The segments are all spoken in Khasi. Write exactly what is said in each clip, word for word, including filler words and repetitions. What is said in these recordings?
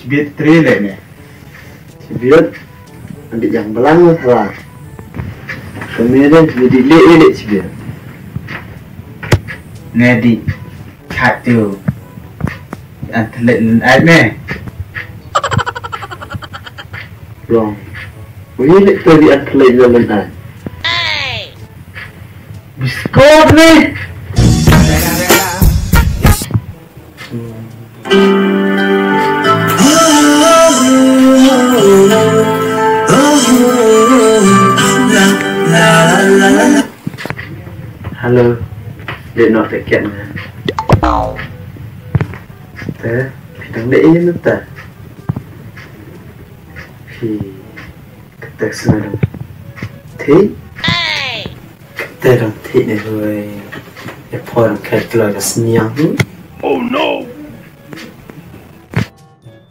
Bit tri le ne. Bit. Andi yang belang lah. Kami ada jadi le le sibir. Ne di. Khat tu. An thlek nan ai me. Long. Wi lek tu di an thlek nan ai. Biskot ni. Hello. Dek nok dek kem. Te, phi dang dei ïa mynta. Phi, kata sngewdang thik. Kata dang thik ne hoi. Ïa pho dang kait kloi ka sniang hu. Oh no.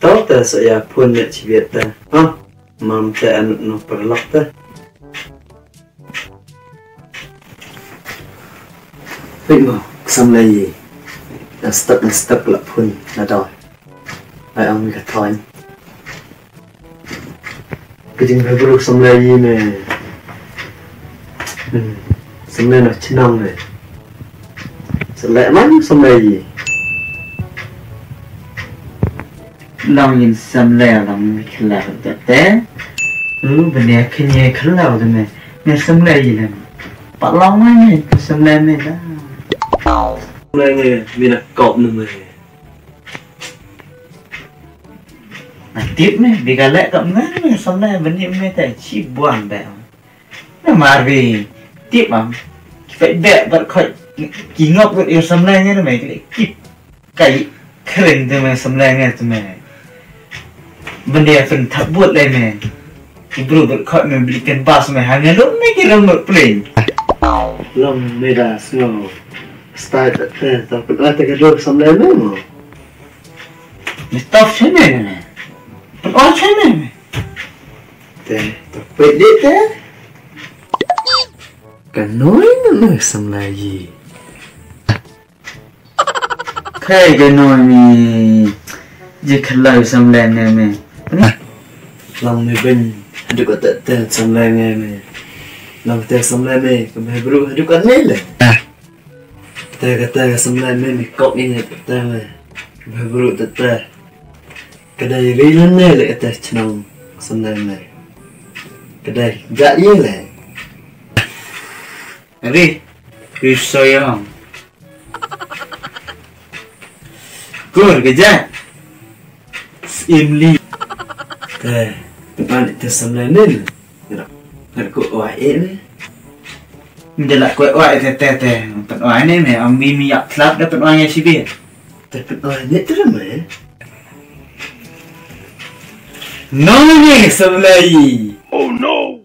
Tau te sa ïa phun ne chibiat te. Ha? Mam te an no paralok te. Wait mo, samlei. Na step na step la phun na dau. Ai ang ka thon. Ka jingbhabriew samlei me. Hmm. Samlei na chnong me. Samlei man samlei. Long yin samlei long mi khla te te. U bne khnye khla de me. Me samlei yin. Pa long me me samlei me da. Samlei me mi na kop ne me. Na tip me bi ka le kop me me samlei bne me te chi buan be. Na mar bi tip am. Ki pek be bar khoi ki ngop got yin samlei me me ki kip. Kai kren te me samlei nge te me. Bende fen thap buat le me. Ki bru bad khot me beli ken bas me hange lum me ki rem not pleng. Long me da sngo. Style te te ta pun ate ka do samlei me mo. Me stop sene me. Pun ot sene me. Te ta pun de te. Ka noi me me samlei yi. Khai ka noi mi. Ji khlai samlei ne me. Long me ben. Hadu ka te te samlei ne me. Long te samlei me. Ka me bru hadu ka ne le. Te ka te samlei me me kok ni te te me. Ka me bru te te. Ka dai ri ne le te chnong samlei me. Ka dai ga ye le. Ri. Ri soyong. Kur ka jai. Simli. Te, pynwan te samlei ne. Ngar ko wa e ne. Nda la ko wa e te te te. Pynwan ne me ang mi mi yak klap da pynwan ngai sibi. Te pynwan ne te me. No ne samlei. Oh no.